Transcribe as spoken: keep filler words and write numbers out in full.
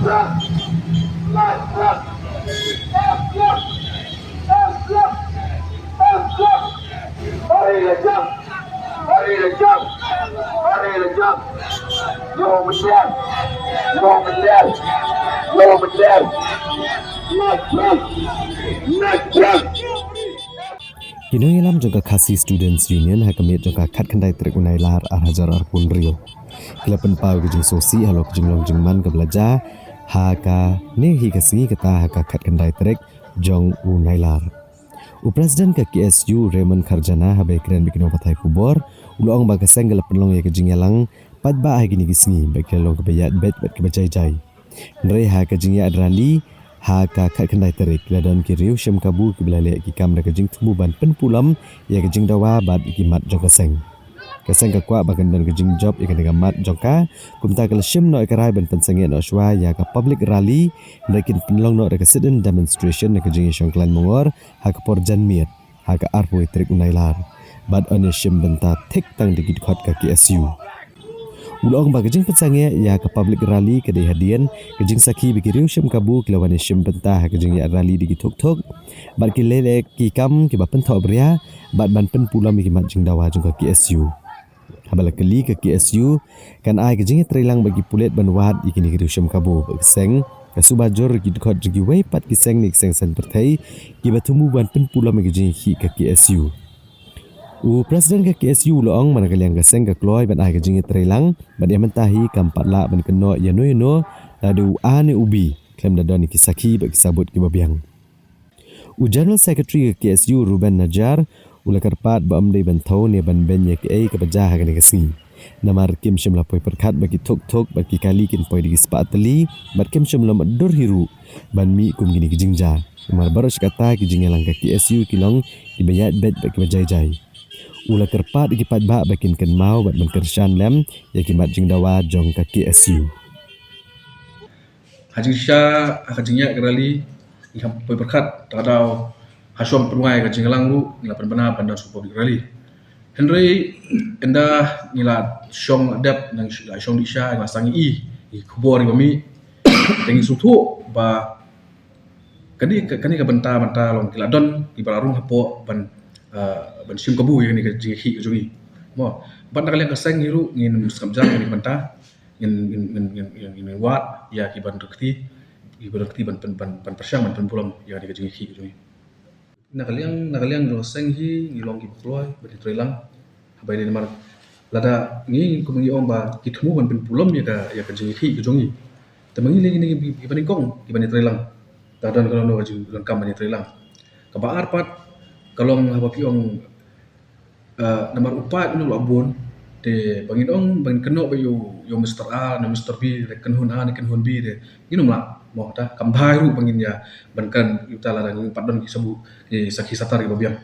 Ki nongïalam jong ka Khasi Students Union ha ka miet jong ka khatkhyndai tarik u Nailar ar hajar arphew hynriew ki la pynpaw ïa ka jingsngewsih halor ka jinglong jingman kaba la jia ha kane hi ka sngi, kata ha ka khatkhyndai tarik jong u Nailar. U President ka K S U, Raymond Kharjana, haba ïakren bad ki nongpathai khubor, u la ong ba ka seng ka la pynlong ïa ka jingïalang paidbah ha kine ki sngi bad ki la long kiba ïaid beit bad kiba jai jai. Hynrei ha ka jingïaid rally ha ka khatkhyndai tarik, la don ki riew shim kabu kiba la leh ki kam da ka jingthmu ban pynpulom ïa ka jingdawa bad ïa ki mat jong ka seng. Ka seng ka kwah ba kan don ka jingjop ïa kane ka mat jong ka, kumta ka la shim noh ïa ka rai ban pynsangeh noh shuwa ïa ka public rally, hynrei kin pynlong noh da ka sit-in demonstration na ka jingïashong khlaiñ mongor ha ka por janmiet ha ka arphew tarik u Nailar, bad yn ïashim bynta thik tang da ki dkhot ka K S U. U la ong ba ka jingpynsangeh ïa ka public rally ka dei hadien ka jingsakhi ba ki riew shim kabu ki la wan ïashim bynta ha ka jingïaid rally da ki thuk thuk bad ki leh leh ki kam kiba pynthohbria bad ban pynpulom ïa ki mat jingdawa jong ka K S U. Haba la kylli ka K S U kan ai ka jingïatreilang bad ki pulit ban wad ïa kine ki riew shim kabu, bad ka seng ka suba jur ïa ki dkhot jong kiwei pat ki seng ne ki seng saiñ pyrthei kiba thmu ban pynpulom ïa ka jingïakhih ka K S U. U President ka K S U u la ong ba na ka liang ka seng ka kloi ban ai ka jingïatreilang bad ïa mynta hi kam pat lah ban kynnoh ïano ïano lada u A ne u B khlem da don ïa ki sakhi bad ki sabut kiba biang. U General Secretary ka K S U, Ruben Najar, u la kyrpad ba ym dei ban thew ne ban beiñ ïa kaei kaba jia ha kane ka sngi, namar kim shym la poi pyrkhat ba ki thuk thuk bad ki kali kin poi da ki spah tylli bad kim shym la mutdur hi ruh ban mih kum kine ki jingjia, namar baroh shi katta ki jingïalang ka K S U ki long kiba ïaid beit bad kiba jai jai. U la kyrpad ïa ki paidbah ba kin kynmaw bad ban kyrshan lem ïa ki mat jingdawa jong ka K S U. Ha jingshisha ha ka jingïaid ka rally ngi hap poi pyrkhat, ta ka daw ha shong pynwai ka jingïalang ruh ngi la pynbna ban don sha public rally. Hynrei ynda ngi la shong la dep, ngi la shong dih sha, ngi la sangeh ïa ki khubor kiba mih, te ngi sngewthuh ba kane ka, kane ka bynta, bynta long ki la don kiba la rung hapoh ban, ah, ban shim kabu ïa kane ka jingïakhih ka jong ngi. Mo, bad na ka liang ka seng hi ruh ngin sngap jar ïa kane ka bynta, ngin, ngin, ngin, ngin, ngin, ngin wad ïa ki ban rkti, ki ban rkti ban, ban, ban, ban pyrshang ban pynpulom ïa kane ka jingïakhih ka jong ngi. Na ka liang, na ka liang jong ka seng hi ngi long kiba kloi ban ïatreilang. Haba ïadei namar lada ngi kum ngi ong ba ki thmu ban pynpulom ïa ka, ïa ka jingïakhih ka jong ngi, te ma ngi lei ngi dei kiba nyngkong kiban ïatreilang. Te don kano kano ka jingdonkam ban ïatreilang. Kaba ar pat ka long haba phi ong, eh, namar u paid u la bun, te ba ngin ong ba ngin kynnoh ba ïa u, ïa u Mister A ne Mister B, ne kynhun A ne kynhun B, te ngin ym lah. Mo, ta kam bha ruh ba ngin ïa ban kren ïa uta lada ngim pat don ki sabut, ki sakhi satar kiba biang.